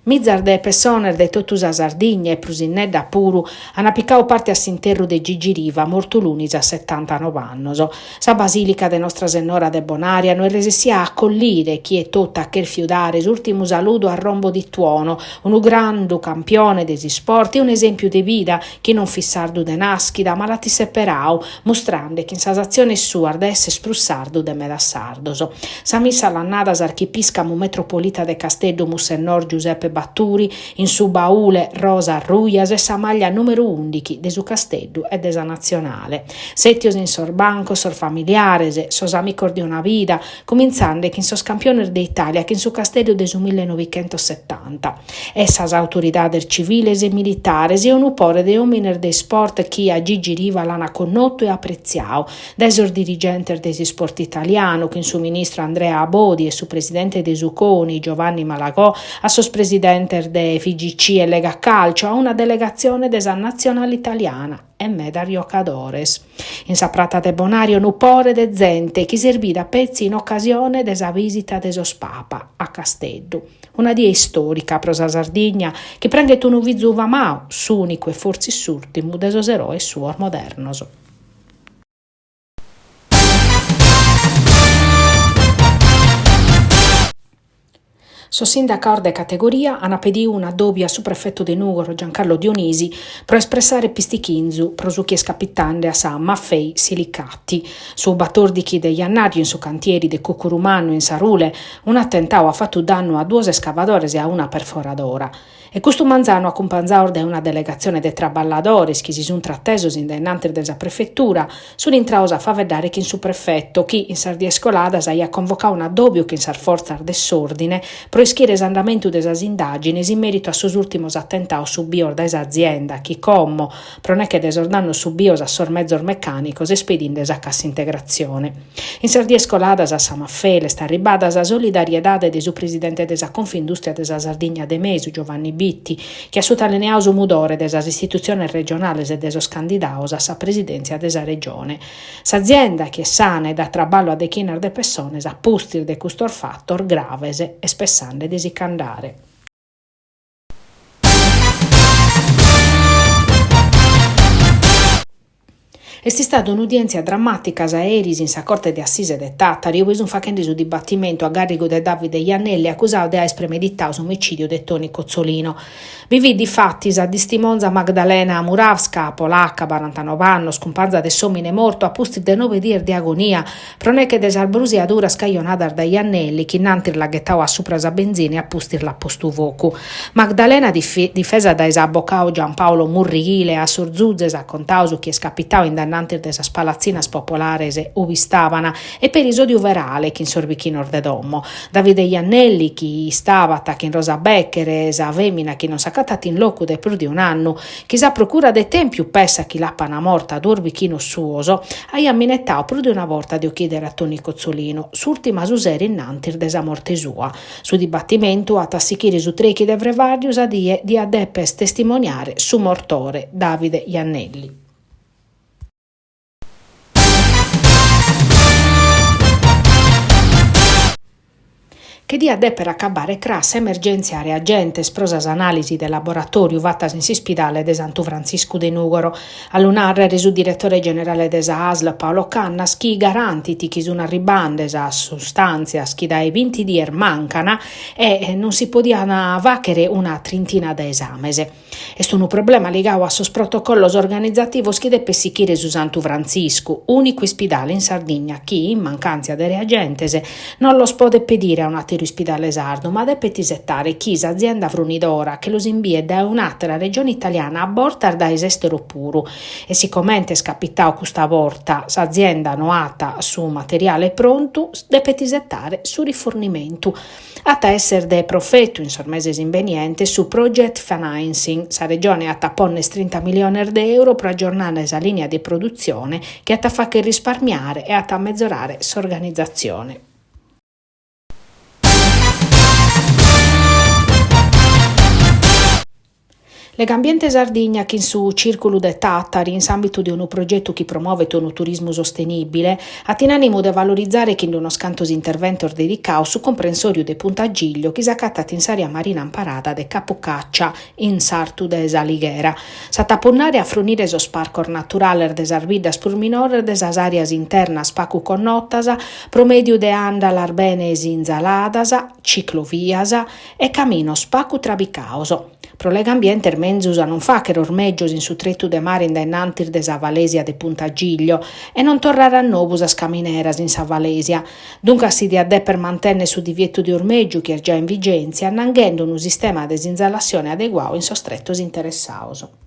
Mizas de pessones de totu sa Sardigna e prus innedda puru ant picadu parte a s'interru de Gigi Riva, mortu lunis a setantanob'annos. Sa Basìlica de Nostra Sennora de Bonaria no est resessia a acollire chie totu at chèrfiu dare s'ùrtimu saludu a Rombo di Tuono, unu grandu campione de s'isport e un'esèmpiu de vida chi non fit sardu de nàschida ma l'at isseperadu, mustrande chin sas atziones suas de esser prus sardu de medas sardos. Sa missa l'at nada s'archipìscamu metropolita de Casteddu Mussennor Giuseppe Baturi, in su baule rosas rujas e sa maglia nùmeru ùndichi de su Casteddu e de sa Natzionale. Sètios in sos bancos sos familiares, sos amicos de una vida, cumintzande chin sos campiones de Itàlia chin su Casteddu de su millenovichentossetanta, e sas autoridades civiles e militares e unu pore de òmines de isport chi a Gigi Riva l'ant connotu e apretziadu, dae sos dirigentes de s'isport italianu chin su ministru Andrea Abodi e su presidente de su CONI Giovanni Malagò a sos presidentes de FIGC e Lega Calcio a una delegatzione de sa Natzionale italiana e medas jocadores. In sa prata de Bonaria unu pore de zente chi s'est bida petzi in ocasione de sa visita de sos Papa a Casteddu. Una die istòrica pro sa Sardigna chi pranghet unu fizu famadu, s'ùnicu e fortzis s'ùrtimu de sos eroes suos modernos. Sos sindacados de categoria ant pedidu un'addòbiu a su prefetu de Nùgoro Giancarlo Dionisi pro espressare pistichinzu pro su chi est capitende a sa Maffei Silicati. Su batòrdichi de jannàriu in su cantieri de Cucuru Mannu in Sarule un'atentadu at fatu dannu a duos escavadores e a una perforadora. E custu manzanu acumpanzados dae una delegatzione de traballadores chi si sunt tratesos in dae innantis de sa prefetura, sunt intrados a faeddare chin su prefeto chi in sas dies coladas aiat convocadu un'addòbiu chin sas fortzas de s'òrdine pro ischire s'andamentu de sas indàgines in mèritu a sos ùrtimos atentados subidos dae s'azienda chi como, pro neche de sos dannos subidos a sos mezos mecànicos, est pedinde sa cassa integratzione. In sas dies coladas a sa Maffei l'est arribbada sa solidariedade de su presidente de sa Confindustria de sa Sardigna de Mesu, Giovanni Bitti, chi at sutalineadu su mudore de sas istitutziones regionales e de sos candidados a sa presidèntzia de sa Regione. S'azienda, chi est sana e dat traballu a dechinas de pessones, a pustis de custos fatos graves, est pessende de si ch'andare. Est istada un'udièntzia drammàtica sa 'e eris in sa Corte de Assise de Tàtari, ue sunt faghende su dibatimentu a gàrrigu de Davide Iannelli, acusadu de aer premeditadu s'omicìdiu de Toni Cozzolino. Bi fit difatis sa distimonza Magdalena Murawska, polaca, barantanob'annos, cumpanza de s'òmine mortu a pustis de nobe dies de agonia, Pro neche de sas brusiaduras cajonadas dae Iannelli, chi innantis l'at ghetadu a supra sa benzina e a pustis l'at postu focu. Magdalena, difesa dae s'abocadu Giampaolo Murrighile, a sos zuzes at contadu su chi est capitadu in dannantis de sas palatzinas popolares ubi istaban e peri s'odiu ferale chin sos bichinos de domo. Davide Iannelli, chi istabat chin Rosa Bechere, sa femina chi non s'acatat in locu dae prus de un'annu, chi sa procura de Tèmpiu pessat chi l'apana morta duos bichinos suos, aiat minetadu prus de una borta de ochìdere a Toni Cozzolino, s'ùrtima su sero innantis de sa morte sua. Su dibatimentu at a sichire su trèichi de frevàriu, sa die diat deper testimoniare su mortore, Davide Iannelli. Che diat dèpere acabare cras s'emergèntzia reagentes pro sas anàlisi de laboratòriu fatas in s'ispidale de Santu Frantziscu de Nùgoro. A lu nàrrere su diretore generale de sa ASL Paolo Cannas chi garantit chi sunt arribande sas sustàntzias chi dae binti dies mancant e non si podiant fàghere una trintina de esames. Est unu problema ligadu a sos protocollos organizativos chi depet sichire su Santu Frantziscu, ùnicu ispidale in Sardigna chi, in mancàntzia de reagentes, non los podet pedire a un'àteru ispidale sardu, ma depet isetare chi s'azienda frunidora che los imbiet dae un'àtera regione italiana, a bortas dae s'èstero puru. E sicomente est capitadu custa borta s'azienda no at su materiale prontu, depet isetare su rifornimentu. At a èssere de profetu in sos meses imbenientes su Project Financing, sa Regione at a pònnere trinta miliones de euro pro agiornare sa lìnia de produtzione chi at a fàghere risparmiare e at a mezorare s'organizatzione. Legambiente Sardigna chin su Cìrculu de Tàtari, in s'àmbitu de unu progetu chi promovet unu turismu sostenìbile, at in ànimu de valorizare chin unos cantos interventos dedicados su cumprensòriu de Punta Giglio chi s'acatat in s'àrea marina amparada de Capu Caccia, in sartu de S'Alighera. S'at a punnare a frunire sos parcos naturales de sas biddas prus minores de sas àreas internas pagu connotas pro mèdiu de àndalas bene sinzaladas, ciclovias e caminos pagu trabicados. Pro Legambiente est menzus a non fàghere ormègios in su tretu de mare in dae in antis de sa falèsia de Punta Giglio e non torrare a nou sas camineras in sa falèsia. Duncas si diat dèpere mantènnere su divietu de ormègiu chi est giai in vigèntzia annanghende unu sistema de sinzalassione adeguadu in sos tretos interessados.